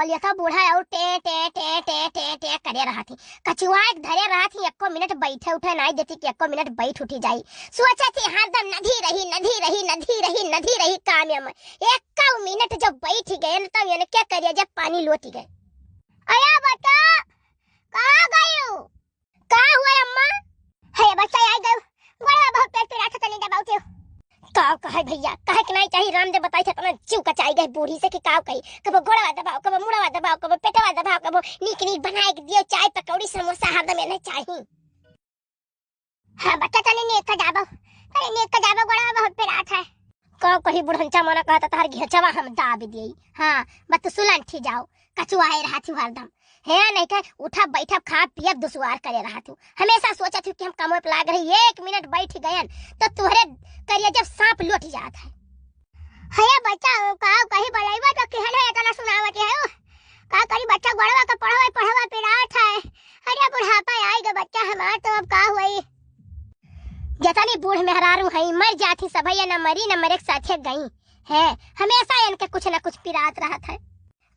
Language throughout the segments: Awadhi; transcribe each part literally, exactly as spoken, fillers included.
देखा बूढ़ा और टे, टे, टे, टे, टे, टे करे रहत ही। कचुआए के धरे रहत ही, एको मिनट बैठे उठे नाई देती कि एको मिनट बैठ उठी जाई। सोचत ही हरदम नधी रही, नधी रही, नधी रही, नधी रही काम में। एको मिनट जब बैठ गए न, तब इनके करिया जब पानी लोट गए। अरे बच्चा, कहाँ गयू? का हुआ अम्मा? हे बच्चा, आई गयो। गोड़वा बहुत तेज पिरात है, तनी दबाओ तो। का कहे भैया, कहे के नाई चाही, रामदेव बताई थे, इतना जीव कचाई गए बूढ़ी से कि का कही। कबो गोड़वा दबाओ, कबो मुड़वा दबाओ, कबो पेटवा दबाओ, कबो नीक नीक बनाए के दियो, चाय पकौड़ी समोसा हरदम इन्हें चाही। हाँ बच्चा, तनी नीक का जाबो, तनी नीक का जाबो, गोड़वा बहुत पिरात है। का कही बुढ़नचा मना कहता, तहार घेचवा हम दाब दिए। हाँ, बस तू सुलंठी जाओ, कचुआए रहत हूँ हरदम। हे, नहीं के उठब बैठब खाब पियब दुसुआर करे रहत हूँ। हमेशा सोचत हूँ कि हम कमवे पे लाग रही, एक मिनट बैठ गयन तो तुहरे करिया जब सांप लोट जात है। हे बच्चा, का कही बोलैबा तो केहन है इतना सुनावत है? का करी बच्चा, गोड़वा का पढ़वा पढ़वा पिरात है। अरे बुढ़ापा आई गो बच्चा हमार, तो अब का हुई? जतनी बूढ़ मेहरारू हई, मर जात ही सबैया, न मरी न मरे के साथे गई। है, हमेशा इनके कुछ न कुछ पिरात रहत है।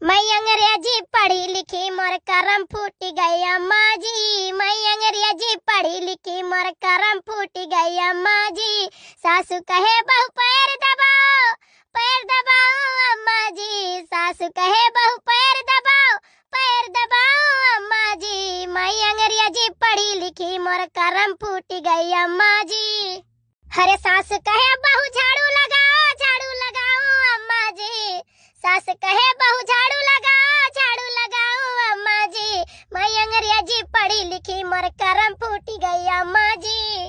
मैं अंग्रेजी पढ़ी लिखी मोर करम फूट गए अम्मा जी, मैं अंग्रेजी पढ़ी लिखी मोर करम फूट गए अम्मा जी। सासू कहे बहू पैर दबाओ, पैर दबाओ अम्मा जी, सासू कहे बहू पैर दबाओ, पैर दबाओ अम्मा जी, मैं अंग्रेजी पढ़ी लिखी मोर करम फूट गए अम्मा जी। हरे सास कहे बहू झाड़ू लगाओ, झाड़ू लगाओ अम्मा जी, सास कहे बहू झाड़ू लगाओ, झाड़ू लगाओ अम्मा जी, मैं अंग्रेजी पढ़ी लिखी मोर करम फूट गए अम्मा जी।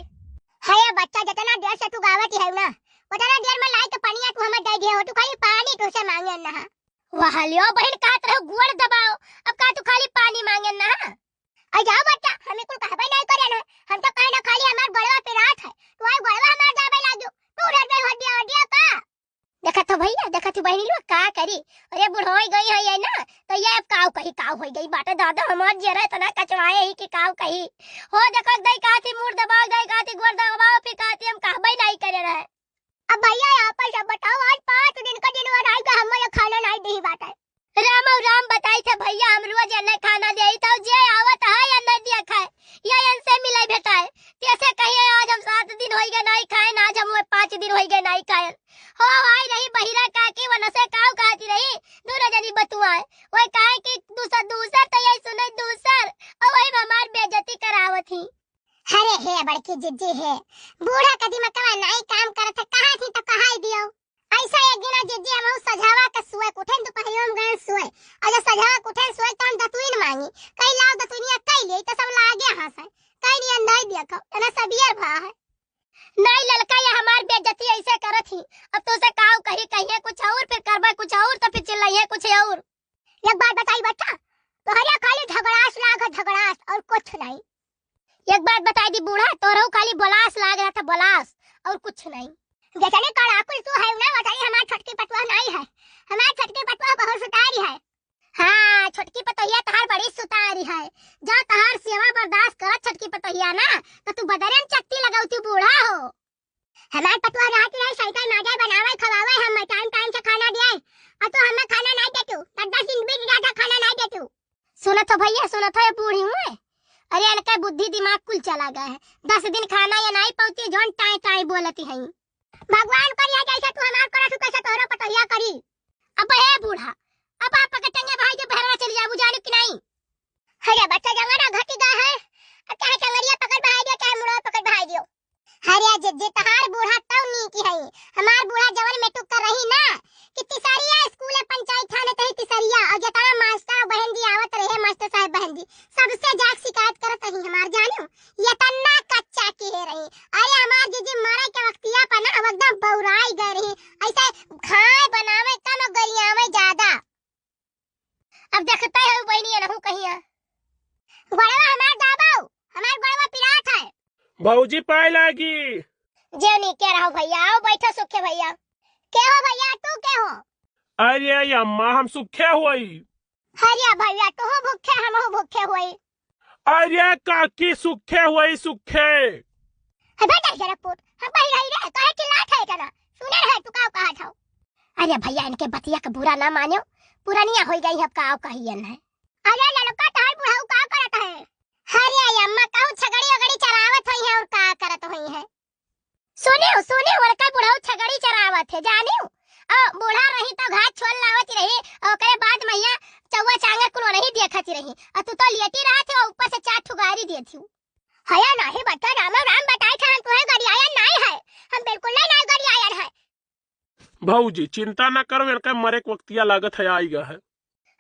हे बच्चा, जितना देर से तू गावत है ना, उतना देर में लाई के पनिया तू हमें दे दिए हो, तू खाली पानी तू से मांगे ना। वाह लियो बहन, कहत रहो गोड़ दबाओ, अब का तू खाली पानी मांगे ना? अरे जाओ बच्चा, हमें कुल कहबे नहीं करे ना, हम तो कहे ना खाली हमार गोड़वा पिरात है, तू आई गोड़वा हमार दाबे लाग्यो, तू डर गई हड्डिया हड्डिया का। देखा तो भैया, देखा तू बहनी लोग का करी, अरे बुढ़ोई गई है ये ना, तो ये अब काव कही, काव होई गई बाटे दादा, हमार जेरा इतना कचवाए ही कि काव कही। हो देखो, दई कहती मुड़ दबाओ, दई कहती गोड़ दबाओ, फिर कहती हम कहबे नहीं करे रहे। अब भैया, आपन सब बताओ, आज पाँच दिन का दिन और आई का हमरे खाना नहीं दी बाटे। राम और राम बताई थे भैया, हम रोज एन्ने खाना ले आई तो जे आवत है एन्ने दिया खाए, या इनसे मिले भेटाए। कैसे कहिए आज हम सात दिन होई गए नहीं खाए ना, आज हम वो पाँच दिन होई गए नहीं खाए। हो आई रही बहिरा काकी, वनसे काव कहती रही, दूर जनी बतुआए। वही कहे कि दूसर, दूसर तो यही सुने दूसर, और वही में हमार बेइज्जती करावत ही। अरे हे बड़की जिज्जी हे, बूढ़ा का दिमागवा नाई काम करत है, कहा थी तो कहा ही दियो। ऐसा एक दिना जिज्जी हमहू सझावा के सोए, उठेन दोपहरियो में गए सोए, और जब सझावा के उठेन सोए तो हम दतुइन मांगी, कई लाओ दतुइनिया कई लिए, तो सब लागे हंसे, कई नहीं अंधाई देखो, एना सबियर भा है। नाई ललका, ये हमार बेइज्जती ऐसे करत ही, अब तो से काव कही, कहिए कुछ और, फिर करबा कुछ और, तो फिर चिल्लाइए कुछ और। एक बात बताई बच्चा, तोहरे खाली झगड़ास लाग है, झगड़ास और कुछ नहीं। एक बात बताई दी बूढ़ा, तोहरो खाली बोलास लाग रहा था, बोलास और कुछ नहीं। जैसे कड़ाकुल तू है ना, वैसे हमार छोटकी पटुआ नहीं है, हमार छोटकी पटुआ बहुत सुतारी है। हाँ, छोटकी पतोहिया तहार बड़ी सुतारी है, जो तहार सेवा बर्दाश्त करत छोटकी पतोहिया ना, तो तू बदरे में चट्टी लगाऊ तू बूढ़ा हो। हमार पटुआ रात रहे साइकिल माजे बनावे खवावे, हम टाइम टाइम से खाना दिए, और तू हमें खाना नहीं देतू, तो दस दिन बीत जाता खाना नहीं देतू। सुनत हो भैया, सुनत हो ये बूढ़ी हुए, अरे इनका बुद्धि दिमाग कुल चला गया है, दस दिन खाना ये नहीं पौती, जौन टाई टाई बोलती है। भगवान करिया जैसे तू हमार करत हू, कैसे तोहरो पटोहिया करी। अब हे बूढ़ा, अब आप पकड़ टंगे भाई जो बहरवा चली जाबू, जानू कि नहीं? अरे बच्चा, जंगड़ा घटी गया है, अब चाहे टंगड़िया पकड़ बहाई दियो, चाहे मुड़वा पकड़ बहाई दियो। अरे जिज्जी, तहार बूढ़ा तौ नीक है, हमार बूढ़ा जवन मेटुक कर रही ना कि तिसरिया स्कूल है पंचायत थाने तही तिसरिया, और जितना मास्टर बहन जी आवत रहे, मास्टर साहब बहन जी, सबसे जाके शिकायत करत रही हमार, जानू, ये तना कच्चा किहे रही। अरे हमार जिज्जी मरे के वक्तिया पर ना हम एकदम बौराई गए रही, ऐसे खाए बनावे कम और गरियावे ज्यादा। अब देखते हो बहनी, एनहू कहिया। गोड़वा हमार दाबाओ, हमार गोड़वा पिरात है। भौजी पाए लागी। जेवनी के रहो भैया, आओ बैठो सुखे भैया। के हो भैया, तू के हो? अरे अम्मा, हम सुखे होई। अरे भैया, तू भूखे, हम भूखे होई। अरे काकी, सुखे होई, सुखे। हे बेटा, जरा पूत, हम बही रही रे, काहे चिल्लात है इतना? सुने रहे तू का कहा था? अरे भैया, इनके बतिया के बुरा ना मानो, पुरनिया होइ गई, अब का कहियन है। अरे ललका, तोहार बुढ़ऊ का करत है? अरे अम्मा, कहूँ छगड़ी वगड़ी चरावत होइहैं और का करत होइहैं। सुनिउ, सुनिउ, उनका बुढ़ऊ छगड़ी चरावत है, जानिउ। अ, बूढ़ा रही तो घास छोल लावत रही, अ, ओकरे बाद मइया चौवा चांगर कुल नहीं देखत रही। अ, तू तो लेटी रहत है, ऊपर से चार ठो गारी देत हिउ। हया नाही बता, राम राम बताई था, हम तुहे गरियायन नाही है, हम बिल्कुल नहीं, नहीं गरियायन है। भौजी, चिंता न करो, इनका मरे के वक्तिया लागत है, आइगा है।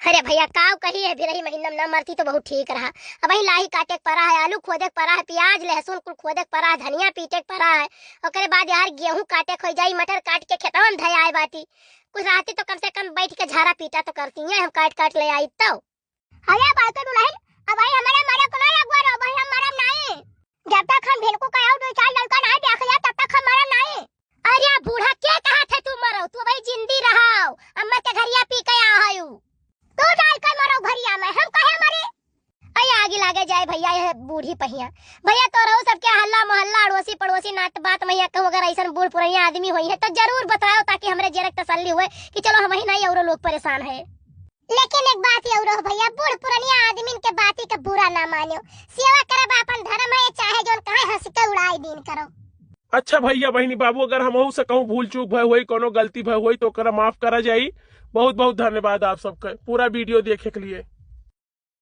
अरे भइया, काव कही है, बिरही महीना में ना मरती तो बहुत ठीक रहा। अबहीं लाही काटे के परा है, आलू खोदे के परा है, प्याज, लहसुन कुल खोदे के परा है, धनिया पीटे के परा है। ओकरे बाद यार गेहूं काटे के होइ जाई, मटर काट के खेतवा में धयाए बाटी। कुछ रहती तो कम से कम बैठ के झारा पीटा तो करती हैं, हम काट काट ले आई तो। अरे बात तो दुल्हन, अबहीं हमारे मरे को ना लगवा रहो, भाई हम मरम नहीं। जब तक हम भिलकू का आऊ दो चार लड़का नहीं देख लिया, तब तक हम मरम नहीं। अरे बूढ़ा, के कहा थे तू मरो? तू भाई जिंदी रहो, अम्मा के घरिया पी के आ हयू। तू डाल कर मरो घरिया में, हम कहे मरे? अरे आगी लागे जाए भइया, यह बूढ़ी पहिया। भइया तो रहो सबके हल्ला मोहल्ला, अड़ोसी पड़ोसी, नात बात मइया कहूँ, अगर ऐसन बूढ़ पुरनिया आदमी होई है तो जरूर बताओ, ताकि हमरे जेरक तसल्ली होए कि चलो हमही नहीं औरो लोग परेशान है। लेकिन एक बात ये रहो भइया, बूढ़ पुरनिया आदमी के बाती के बुरा ना मानो, सेवा करे बा अपन धर्म है, चाहे जौन कहे हंस के उड़ाई दीन करो। अच्छा भइया बहिनी बाबू, अगर हमहू से कहूँ भूल चूक भय होई, कोनो गलती भय होई तो ओकरा माफ करा जाई। बहुत बहुत धन्यवाद आप सबके पूरा वीडियो देखे के लिए।